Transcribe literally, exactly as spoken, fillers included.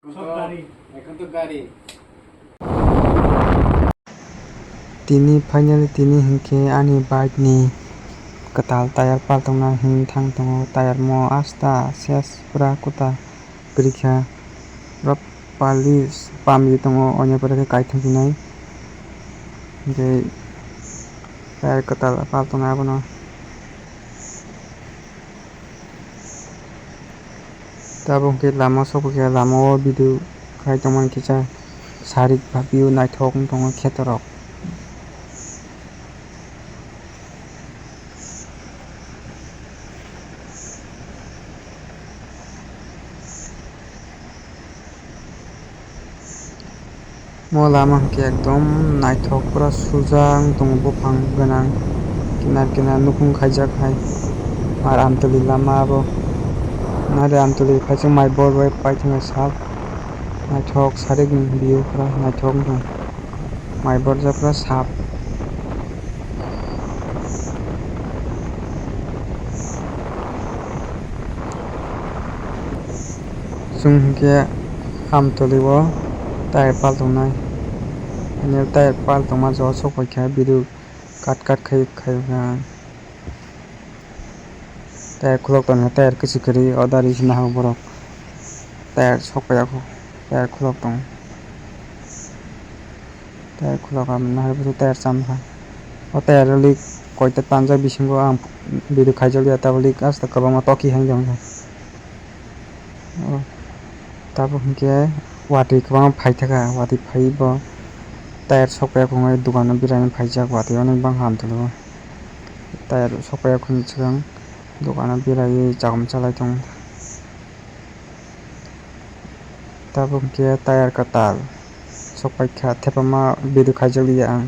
এখন তো গাড়ি। Tini finally tini hinkhe ani bike ni kwtal tayar paltongna hin thang tongo, tayar mo asta ses pura kwtal kwrwikha, pura polish pamwi tongo, oinwi pore khe kaithok hinai hinkhe tayar kwtal paltongnai abono. Tabuk hwnkhe lama sokphaikha, lama o video khai tongmani kisa sarik ba view naithok wng tongo khetorok. Mo lama hwnkhe ekdom naithok, pura suja wng tongo, buphang gwnang, kinar kinar nukhung khaijak hai. Ar Amtwlwi lama abo, nari Amtwlwi phaising Maibor bai paithaknai sal, naithok sarikni view pura naithok wng tongo, Maibor jak pura sap. Chwng hinkhe Amtwlwi o tayar paltongnai. Ani tayar paltongma jora sokphaikha, video cut cut khai khai kha. Tayar khulok tongkha, tayar kwchwk kwrwi o dari se nahok borok. Tayar sokphaikha, tayar khulok tongo. Tei khulok ang nahar bwswk tayar cham kha. O tayar o leak koita tanjak bisingo ang video khaijak ya, tabuk leak asta kwbangma toki hai wngkha. O tabuk hinkhe watwi kwbangma phaithakha, watwi phaiwi bo tayar sokphaikha wngwi dukano berani phaijak, watwi onek bangkha Amtwlwi o. Tayar sokphaikha hinwi swkang dukano beraiwi chakma chalai tongo. Tabuk hinkhe tayar kwtal sokphaikha, thepama video khaijak liya ang.